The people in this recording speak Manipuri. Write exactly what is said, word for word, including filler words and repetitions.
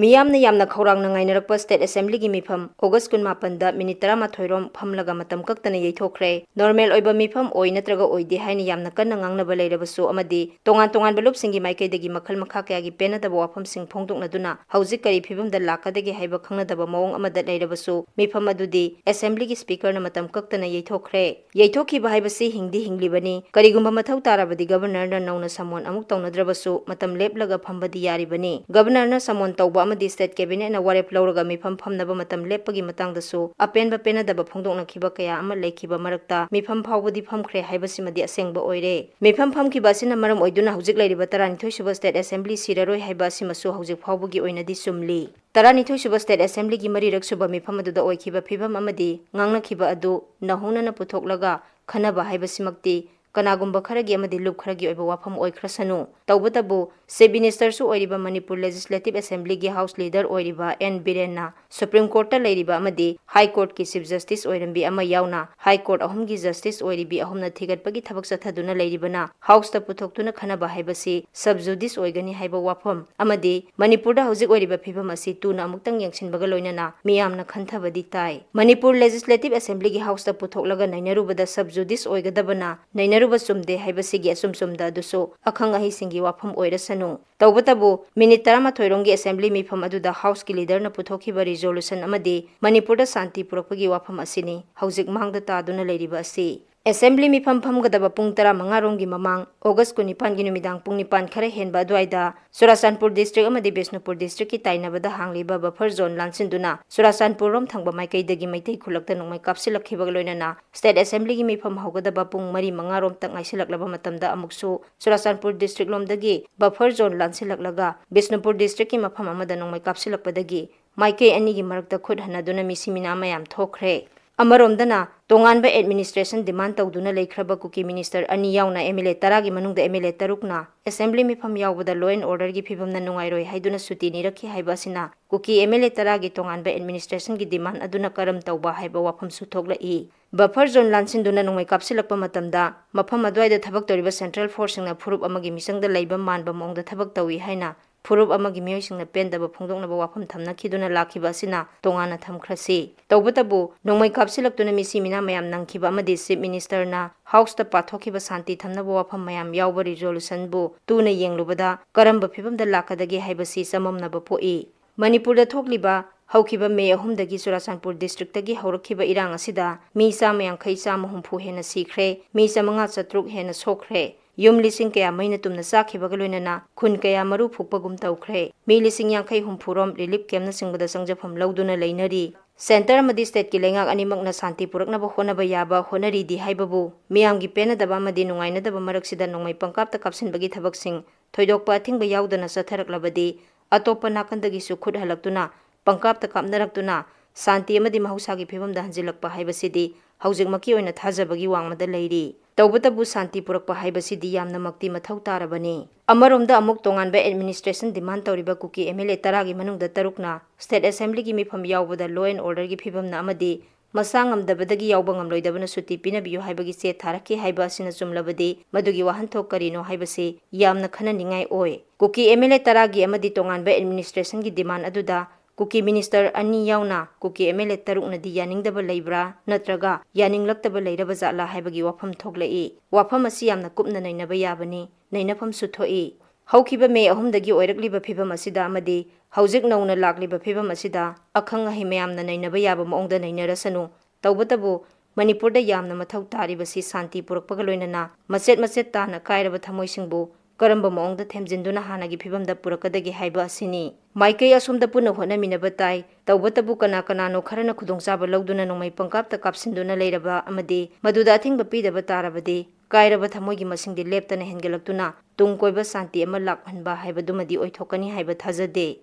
ꯃꯤꯌꯥꯝꯅ ꯌꯥꯝꯅ ꯈꯧꯔꯥꯡꯅ ꯉꯥꯏꯅꯔꯛꯄ State Assemblyꯒꯤ ꯃꯤꯐꯝ August ꯀꯨꯟꯃꯥꯄꯟꯗ minute ꯇꯔꯥꯃꯥꯊꯣꯏ ꯔꯣꯝ ꯐꯝꯂꯒ ꯃꯇꯝ ꯀꯛꯇꯅ ꯌꯩꯊꯣꯛꯈ꯭ꯔꯦ꯫ Normal ꯑꯣꯏꯕ ꯃꯤꯐꯝ ꯑꯣꯏ ꯅꯠꯇ꯭ꯔꯒ ꯑꯣꯏꯗꯦ ꯍꯥꯏꯅ ꯌꯥꯝꯅ ꯀꯟꯅ ꯉꯥꯡꯅꯕ ꯂꯩꯔꯕꯁꯨ ꯑꯃꯗꯤ ꯇꯣꯉꯥꯟ ꯇꯣꯉꯥꯟꯕ ꯂꯨꯞꯁꯤꯡꯒꯤ ꯃꯥꯏꯀꯩꯗꯒꯤ ꯃꯈꯜ ꯃꯈꯥ ꯀꯌꯥꯒꯤ ꯄꯦꯟꯅꯗꯕ ꯋꯥꯐꯝꯁꯤꯡ ꯐꯣꯡꯗꯣꯛꯅꯗꯨꯅ ꯍꯧꯖꯤꯛ ꯀꯔꯤ ꯐꯤꯕꯝꯗ ꯂꯥꯛꯀꯗꯒꯦ ꯍꯥꯏꯕ ꯈꯪꯅꯗꯕ ꯃꯑꯣꯡ ꯑꯃꯗ ꯂꯩꯔꯕꯁꯨ ꯃꯤꯐꯝ ꯑꯗꯨꯗꯤ Assemblyꯒꯤ Speakerꯅ ꯃꯇꯝ ꯀꯛꯇꯅ ꯌꯩꯊꯣꯛꯈ꯭ꯔꯦ꯫ ꯌꯩꯊꯣꯛꯈꯤꯕ ꯍꯥꯏꯕꯁꯤ ꯍꯤꯡꯗꯤ ꯍꯤꯡꯂꯤꯕꯅꯤ꯫ ꯀꯔꯤꯒꯨꯝꯕ ꯃꯊꯧ ꯇꯥꯔꯕꯗꯤ Governorꯅ ꯅꯧꯅ summon ꯑꯃꯨꯛ ꯇꯧꯅꯗ꯭ꯔꯕꯁꯨ ꯃꯇꯝ ꯂꯦꯞꯂꯒ ꯐꯝꯕꯗꯤ ꯌꯥꯔꯤꯕꯅꯤ꯫ Governorꯅ summon ꯇꯧꯕ ꯑꯃꯗꯤ State Cabinetꯅ ꯋꯥꯔꯦꯞ ꯂꯧꯔꯒ ꯃꯤꯐꯝ ꯐꯝꯅꯕ ꯃꯇꯝ ꯂꯦꯞꯄꯒꯤ ꯃꯇꯥꯡꯗꯁꯨ ꯑꯄꯦꯟꯕ ꯄꯦꯟꯅꯗꯕ ꯐꯣꯡꯗꯣꯛꯅꯈꯤꯕ ꯀꯌꯥ ꯑꯃ ꯂꯩꯈꯤꯕ ꯃꯔꯛꯇ ꯃꯤꯐꯝ ꯐꯥꯎꯕꯗꯤ ꯐꯝꯈ꯭ꯔꯦ ꯍꯥꯏꯕꯁꯤꯃꯗꯤ ꯑꯁꯦꯡꯕ ꯑꯣꯏꯔꯦ꯫ ꯃꯤꯐꯝ ꯐꯝꯈꯤꯕ ꯑꯁꯤꯅ ꯃꯔꯝ ꯑꯣꯏꯗꯨꯅ ꯍꯧꯖꯤꯛ ꯂꯩꯔꯤꯕ ꯇꯔꯥꯅꯤꯊꯣꯏ ꯁꯨꯕ State Assembly ꯁꯤꯔꯔꯣꯏ ꯍꯥꯏꯕ ꯑꯁꯤꯃꯁꯨ ꯍꯧꯖꯤꯛ ꯐꯥꯎꯕꯒꯤ ꯑꯣꯏꯅꯗꯤ ꯆꯨꯝꯂꯤ꯫ ꯇꯔꯥꯅꯤꯊꯣꯏ ꯁꯨꯕ State Assemblyꯒꯤ ꯃꯔꯤꯔꯛ ꯁꯨꯕ ꯃꯤꯐꯝ ꯑꯗꯨꯗ ꯑꯣꯏꯈꯤꯕ ꯐꯤꯕꯝ ꯑꯃꯗꯤ ꯉꯥꯡꯅꯈꯤꯕ ꯑꯗꯨ ꯅꯧꯍꯧꯅꯅ ꯄꯨꯊꯣꯛꯂꯒ ꯈꯟꯅꯕ ꯍꯥꯏꯕꯁꯤꯃꯛꯇꯤ ꯀꯅꯥꯒꯨꯝꯕ ꯈꯔꯒꯤ ꯑꯃꯗꯤ ꯂꯨꯞ ꯈꯔꯒꯤ ꯑꯣꯏꯕ ꯋꯥꯐꯝ ꯑꯣꯏꯈ꯭ꯔꯁꯅꯨ꯫ ꯇꯧꯕꯇꯕꯨ Chief Ministerꯁꯨ ꯑꯣꯏꯔꯤꯕ ꯃꯅꯤꯄꯨꯔ Legislative Assemblyꯒꯤ House Leader ꯑꯣꯏꯔꯤꯕ N ꯕꯤꯔꯦꯟꯅ Supreme Courtꯇ ꯂꯩꯔꯤꯕ ꯑꯃꯗꯤ High Courtꯀꯤ Chief Justice ꯑꯣꯏꯔꯝꯕꯤ ꯑꯃ ꯌꯥꯎꯅ High Court ꯑꯍꯨꯝꯒꯤ Justice ꯑꯣꯏꯔꯤꯕꯤ ꯑꯍꯨꯝꯅ ꯊꯤꯒꯠꯄꯒꯤ ꯊꯕꯛ ꯆꯠꯊꯗꯨꯅ ꯂꯩꯔꯤꯕꯅ Houseꯇ ꯄꯨꯊꯣꯛꯇꯨꯅ ꯈꯟꯅꯕ ꯍꯥꯏꯕꯁꯤ sub judice ꯑꯣꯏꯒꯅꯤ ꯍꯥꯏꯕ ꯋꯥꯐꯝ ꯑꯃꯗꯤ ꯃꯅꯤꯄꯨꯔꯗ ꯍꯧꯖꯤꯛ ꯑꯣꯏꯔꯤꯕ ꯐꯤꯕꯝ ꯑꯁꯤ ꯇꯨꯅ ꯑꯃꯨꯛꯇꯪ ꯌꯦꯡꯁꯤꯟꯕꯒ ꯂꯣꯏꯅꯅ ꯃꯤꯌꯥꯝꯅ ꯈꯟꯊꯕꯗꯤ ꯇꯥꯏ꯫ ꯃꯅꯤꯄꯨꯔ Legislative Assemblyꯒꯤ Houseꯇ ꯄꯨꯊꯣꯛꯂꯒ ꯅꯩꯅꯔꯨꯕꯗ sub judice ꯑꯣꯏꯒꯗꯕꯅ ꯅꯩꯅꯔꯨꯕ ꯆꯨꯝꯗꯦ ꯍꯥꯏꯕꯁꯤꯒꯤ ꯑꯆꯨꯝ ꯆꯨꯝꯗ ꯑꯗꯨꯁꯨ ꯑꯈꯪ ꯑꯍꯩꯁꯤꯡꯒꯤ ꯋꯥꯐꯝ ꯑꯣꯏꯔꯁꯅꯨ꯫ ꯇꯧꯕꯇꯕꯨ minute ꯇꯔꯥꯃꯥꯊꯣꯏ ꯔꯣꯝꯒꯤ Assembly ꯃꯤꯐꯝ ꯑꯗꯨꯗ Houseꯀꯤ Leaderꯅ ꯄꯨꯊꯣꯛꯈꯤꯕ resolution ꯑꯃꯗꯤ ꯃꯅꯤꯄꯨꯔꯗ ꯁꯥꯟꯇꯤ ꯄꯨꯔꯛꯄꯒꯤ ꯋꯥꯐꯝ ꯑꯁꯤꯅꯤ ꯍꯧꯖꯤꯛ ꯃꯥꯡꯗ ꯇꯥꯗꯨꯅ ꯂꯩꯔꯤꯕ ꯑꯁꯤ꯫ Assembly ꯃꯤꯐꯝ ꯐꯝꯒꯗꯕ ꯄꯨꯡ ꯇꯔꯥꯃꯉꯥ ꯔꯣꯝꯒꯤ ꯃꯃꯥꯡ August ꯀꯨꯟꯅꯤꯄꯥꯟꯒꯤ ꯅꯨꯃꯤꯗꯥꯡ ꯄꯨꯡ ꯅꯤꯄꯥꯟ ꯈꯔ ꯍꯦꯟꯕ ꯑꯗꯨꯋꯥꯏꯗ ꯆꯨꯔꯥꯆꯥꯟꯄꯨꯔ District ꯑꯃꯗꯤ ꯕꯤꯁꯅꯨꯄꯨꯔ Districtꯀꯤ ꯇꯥꯏꯅꯕꯗ ꯍꯥꯡꯂꯤꯕ buffer zone ꯂꯥꯟꯁꯤꯟꯗꯨꯅ ꯆꯨꯔꯥꯆꯥꯟꯄꯨꯔ ꯔꯣꯝ ꯊꯪꯕ ꯃꯥꯏꯀꯩꯗꯒꯤ ꯃꯩꯇꯩ ꯈꯨꯜꯂꯛꯇ ꯅꯣꯡꯃꯩ ꯀꯥꯞꯁꯤꯜꯂꯛꯈꯤꯕꯒ ꯂꯣꯏꯅꯅ State Assemblyꯒꯤ ꯃꯤꯐꯝ ꯍꯧꯒꯗꯕ ꯄꯨꯡ ꯃꯔꯤ ꯃꯉꯥ ꯔꯣꯝꯇ ꯉꯥꯏꯁꯤꯜꯂꯛꯂꯕ ꯃꯇꯝꯗ ꯑꯃꯨꯛꯁꯨ ꯆꯨꯔꯥꯆꯥꯟꯄꯨꯔ District ꯂꯣꯝꯗꯒꯤ buffer zone ꯂꯥꯟꯁꯤꯜꯂꯛꯂꯒ ꯕꯤꯁꯅꯨꯄꯨꯔ Districtꯀꯤ ꯃꯐꯝ ꯑꯃꯗ ꯅꯣꯡꯃꯩ ꯀꯥꯞꯁꯤꯜꯂꯛꯄꯗꯒꯤ ꯃꯥꯏꯀꯩ ꯑꯅꯤꯒꯤ ꯃꯔꯛꯇ ꯈꯨꯠ ꯍꯟꯅꯗꯨꯅ ꯃꯤꯁꯤ ꯃꯤꯅꯥ ꯃꯌꯥꯝ ꯊꯣꯛꯈ꯭ꯔꯦ꯫ ꯑꯃꯔꯣꯝꯗꯅ, ꯇꯣꯉꯥꯟꯕ administration demand ꯇꯧꯗꯨꯅ ꯂꯩꯈ꯭ꯔꯕ ꯀꯨꯀꯤ minister ꯑꯅꯤ ꯌꯥꯎꯅ MLA ꯇꯔꯥꯒꯤ ꯃꯅꯨꯡꯗ MLA ꯇꯔꯨꯛꯅ Assembly ꯃꯤꯐꯝ ꯌꯥꯎꯕꯗ law and orderꯒꯤ ꯐꯤꯕꯝꯅ ꯅꯨꯡꯉꯥꯏꯔꯣꯏ ꯍꯥꯏꯗꯨꯅ ꯁꯨꯇꯤ ꯅꯤꯔꯛꯈꯤ ꯍꯥꯏꯕ ꯑꯁꯤꯅ ꯀꯨꯀꯤ MLA ꯇꯔꯥꯒꯤ ꯇꯣꯉꯥꯟꯕ administrationꯒꯤ demand ꯑꯗꯨꯅ ꯀꯔꯝ ꯇꯧꯕ ꯍꯥꯏꯕ ꯋꯥꯐꯝꯁꯨ ꯊꯣꯛꯂꯛꯏ꯫ Buffer zone ꯂꯥꯟꯁꯤꯟꯗꯨꯅ ꯅꯣꯡꯃꯩ ꯀꯥꯞꯁꯤꯜꯂꯛꯄ ꯃꯇꯝꯗ ꯃꯐꯝ ꯑꯗꯨꯋꯥꯏꯗ ꯊꯕꯛ ꯇꯧꯔꯤꯕ central forceꯁꯤꯡꯅ ꯐꯨꯔꯨꯞ ꯑꯃꯒꯤ ꯃꯤꯆꯪꯗ ꯂꯩꯕ ꯃꯥꯟꯕ ꯃꯑꯣꯡꯗ ꯊꯕꯛ ꯇꯧꯏ ꯍꯥꯏꯅ ꯐꯨꯔꯨꯞ ꯑꯃꯒꯤ ꯃꯤꯑꯣꯏꯁꯤꯡꯅ ꯄꯦꯟꯗꯕ ꯐꯣꯡꯗꯣꯛꯅꯕ ꯋꯥꯐꯝ ꯊꯝꯅꯈꯤꯗꯨꯅ ꯂꯥꯛꯈꯤꯕ ꯑꯁꯤꯅ ꯇꯣꯉꯥꯟꯅ ꯊꯝꯈ꯭ꯔꯁꯤ꯫ ꯇꯧꯕꯇꯕꯨ ꯅꯣꯡꯃꯩ ꯀꯥꯞꯁꯤꯜꯂꯛꯇꯨꯅ ꯃꯤꯁꯤ ꯃꯤꯅꯥ ꯃꯌꯥꯝ ꯅꯪꯈꯤꯕ ꯑꯃꯗꯤ Chief Minister ꯅ House ꯇ ꯄꯥꯊꯣꯛꯈꯤꯕ ꯁꯥꯟꯇꯤ ꯊꯝꯅꯕ ꯋꯥꯐꯝ ꯃꯌꯥꯝ ꯌꯥꯎꯕ resolution ꯕꯨ ꯇꯨꯅ ꯌꯦꯡꯂꯨꯕꯗ ꯀꯔꯝꯕ ꯐꯤꯚꯝꯗ ꯂꯥꯛꯀꯗꯒꯦ ꯍꯥꯏꯕꯁꯤ ꯆꯃꯝꯅꯕ ꯄꯣꯛꯏ꯫ ꯃꯅꯤꯄꯨꯔꯗ ꯊꯣꯛꯂꯤꯕ ꯍꯧꯈꯤꯕ ꯃꯦ ꯑꯍꯨꯝꯗꯒꯤ ꯆꯨꯔꯥꯆꯥꯟꯄꯨꯔ district ꯇꯒꯤ ꯍꯧꯔꯛꯈꯤꯕ ꯏꯔꯥꯡ ꯑꯁꯤꯗ ꯃꯤ ꯆꯥꯝꯃ ꯌꯥꯡꯈꯩ, ꯆꯥꯝꯃ ꯍꯨꯝꯐꯨ ꯍꯦꯟꯅ ꯁꯤꯈ꯭ꯔꯦ, ꯃꯤ ꯆꯥꯃꯉꯥ ꯆꯥꯇ꯭ꯔꯨꯛ ꯍꯦꯟꯅ ꯁꯣꯛꯈ꯭ꯔꯦ, ꯌꯨꯝ ꯂꯤꯁꯤꯡ ꯀꯌꯥ ꯃꯩꯅ ꯇꯨꯝꯅ ꯆꯥꯛꯈꯤꯕꯒ ꯂꯣꯏꯅꯅ ꯈꯨꯟ ꯀꯌꯥ ꯃꯔꯨ ꯐꯨꯛꯄꯒꯨꯝ ꯇꯧꯈ꯭ꯔꯦ, ꯃꯤ ꯂꯤꯁꯤꯡ ꯌꯥꯡꯈꯩ ꯍꯨꯝꯐꯨ ꯔꯣꯝ relief camp ꯅꯆꯤꯡꯕꯗ ꯆꯪꯖꯐꯝ ꯂꯧꯗꯨꯅ ꯂꯩꯅꯔꯤ꯫ Centre ꯑꯃꯗꯤ state ꯀꯤ ꯂꯩꯉꯥꯛ ꯑꯅꯤꯃꯛꯅ ꯁꯥꯟꯇꯤ ꯄꯨꯔꯛꯅꯕ ꯍꯣꯠꯅꯕ ꯌꯥꯕ ꯍꯣꯠꯅꯔꯤꯗꯤ ꯍꯥꯏꯕꯕꯨ ꯃꯤꯌꯥꯝꯒꯤ ꯄꯦꯟꯅꯗꯕ ꯑꯃꯗꯤ ꯅꯨꯡꯉꯥꯏꯅꯗꯕ ꯃꯔꯛꯁꯤꯗ ꯅꯣꯡꯃꯩ ꯄꯪꯀꯥꯞꯇ ꯀꯥꯞꯁꯤꯟꯕꯒꯤ ꯊꯕꯛꯁꯤꯡ ꯊꯣꯏꯗꯣꯛꯄ ꯑꯊꯤꯡꯕ ꯌꯥꯎꯗꯅ ꯆꯠꯊꯔꯛꯂꯕꯗꯤ ꯑꯇꯣꯞꯄ ꯅꯥꯀꯟꯗꯒꯤꯁꯨ ꯈꯨꯠ ꯍꯜꯂꯛꯇꯨꯅ ꯄꯪꯀꯥꯞꯇ ꯀꯥꯞꯅꯔꯛꯇꯨꯅ ꯁꯥꯟꯇꯤ ꯑꯃꯗꯤ ꯃꯍꯧꯁꯥꯒꯤ ꯐꯤꯕꯝꯗ ꯍꯟꯖꯤꯜꯂꯛꯄ ꯍꯥꯏꯕꯁꯤꯗꯤ ꯍꯧꯖꯤꯛꯃꯛꯀꯤ ꯑꯣꯏꯅ ꯊꯥꯖꯕꯒꯤ ꯋꯥꯡꯃꯗ ꯂꯩꯔꯤ꯫ ꯇꯧꯕꯇꯕꯨ ꯁꯥꯟꯇꯤ ꯄꯨꯔꯛꯄ ꯍꯥꯏꯕꯁꯤꯗꯤ ꯌꯥꯝꯅꯃꯛꯇꯤ ꯃꯊꯧ ꯇꯥꯔꯕꯅꯤ꯫ ꯑꯃꯔꯣꯝꯗ ꯑꯃꯨꯛ ꯇꯣꯉꯥꯟꯕ administration demand ꯇꯧꯔꯤꯕ ꯀꯨꯀꯤ M L A ꯇꯔꯥꯒꯤ ꯃꯅꯨꯡꯗ ꯇꯔꯨꯛꯅ state assembly ꯒꯤ ꯃꯤꯐꯝ ꯌꯥꯎꯕꯗ law and order ꯒꯤ ꯐꯤꯕꯝꯅ ꯑꯃꯗꯤ ꯃꯁꯥ ꯉꯝꯗꯕꯗꯒꯤ ꯌꯥꯎꯕ ꯉꯝꯂꯣꯏꯗꯕꯅ ꯁꯨꯇꯤ ꯄꯤꯅꯕꯤꯌꯨ ꯍꯥꯏꯕꯒꯤ ꯆꯦ ꯊꯥꯔꯛꯈꯤ ꯍꯥꯏꯕ ꯑꯁꯤꯅ ꯆꯨꯝꯂꯕꯗꯤ ꯃꯗꯨꯒꯤ ꯋꯥꯍꯟꯊꯣꯛ ꯀꯔꯤꯅꯣ ꯍꯥꯏꯕꯁꯤ ꯌꯥꯝꯅ ꯈꯟꯅꯅꯤꯡꯉꯥꯏ ꯑꯣꯏ꯫ ꯀꯨꯀꯤ M L A ꯇꯔꯥꯒꯤ ꯑꯃꯗꯤ ꯇꯣꯉꯥꯟꯕ administration ꯒꯤ demand ꯑꯗꯨꯗ ꯀꯨꯀꯤ minister ꯑꯅꯤ ꯌꯥꯎꯅ ꯀꯨꯀꯤ M L A ꯇꯔꯨꯛꯅꯗꯤ ꯌꯥꯅꯤꯡꯗꯕ ꯂꯩꯕ꯭ꯔꯥ ꯅꯠꯇ꯭ꯔꯒ ꯌꯥꯅꯤꯡꯂꯛꯇꯕ ꯂꯩꯔꯕ ꯖꯥꯠꯂꯥ ꯍꯥꯏꯕꯒꯤ ꯋꯥꯐꯝ ꯊꯣꯛꯂꯛꯏ꯫ ꯋꯥꯐꯝ ꯑꯁꯤ ꯌꯥꯝꯅ ꯀꯨꯞꯅ ꯅꯩꯅꯕ ꯌꯥꯕꯅꯤ, ꯅꯩꯅꯐꯝꯁꯨ ꯊꯣꯛꯏ꯫ ꯍꯧꯈꯤꯕ ꯃꯦ ꯑꯍꯨꯝꯗꯒꯤ ꯑꯣꯏꯔꯛꯂꯤꯕ ꯐꯤꯕꯝ ꯑꯁꯤꯗ ꯑꯃꯗꯤ ꯍꯧꯖꯤꯛ ꯅꯧꯅ ꯂꯥꯛꯂꯤꯕ ꯐꯤꯕꯝ ꯑꯁꯤꯗ ꯑꯈꯪ ꯑꯍꯩ ꯃꯌꯥꯝꯅ ꯅꯩꯅꯕ ꯌꯥꯕ ꯃꯑꯣꯡꯗ ꯅꯩꯅꯔꯁꯅꯨ꯫ ꯇꯧꯕꯇꯕꯨ ꯃꯅꯤꯄꯨꯔꯗ ꯌꯥꯝꯅ ꯃꯊꯧ ꯇꯥꯔꯤꯕꯁꯤ ꯁꯥꯟꯇꯤ ꯄꯨꯔꯛꯄꯒ ꯂꯣꯏꯅꯅ ꯃꯆꯦꯠ ꯃꯆꯦꯠ ꯇꯥꯅ ꯀꯥꯏꯔꯕ ꯊꯃꯣꯏꯁꯤꯡꯕꯨ ꯀꯔꯝꯕ ꯃꯑꯣꯡꯗ ꯊꯦꯝꯖꯤꯟꯗꯨꯅ ꯍꯥꯟꯅꯒꯤ ꯐꯤꯕꯝꯗ ꯄꯨꯔꯛꯀꯗꯒꯦ ꯍꯥꯏꯕ ꯑꯁꯤꯅꯤ꯫ ꯃꯥꯏꯀꯩ ꯑꯁꯣꯝꯗ ꯄꯨꯟꯅ ꯍꯣꯠꯅꯃꯤꯟꯅꯕ ꯇꯥꯏ꯫ ꯇꯧꯕꯇꯕꯨ ꯀꯅꯥ ꯀꯅꯥꯅꯣ ꯈꯔꯅ ꯈꯨꯗꯣꯡꯆꯥꯕ ꯂꯧꯗꯨꯅ ꯅꯣꯡꯃꯩ ꯄꯪꯀꯥꯞꯇ ꯀꯥꯞꯁꯤꯟꯗꯨꯅ ꯂꯩꯔꯕ ꯑꯃꯗꯤ ꯃꯗꯨꯗ ꯑꯊꯤꯡꯕ ꯄꯤꯗꯕ ꯇꯥꯔꯕꯗꯤ ꯀꯥꯏꯔꯕ ꯊꯃꯣꯏꯒꯤ ꯃꯁꯤꯡꯗꯤ ꯂꯦꯞꯇꯅ ꯍꯦꯟꯒꯠꯂꯛꯇꯨꯅ ꯇꯨꯡ ꯀꯣꯏꯕ ꯁꯥꯟꯇꯤ ꯑꯃ ꯂꯥꯛꯍꯟꯕ ꯍꯥꯏꯕꯗꯨꯃꯗꯤ ꯑꯣꯏꯊꯣꯛꯀꯅꯤ ꯍꯥꯏꯕ ꯊꯥꯖꯗꯦ꯫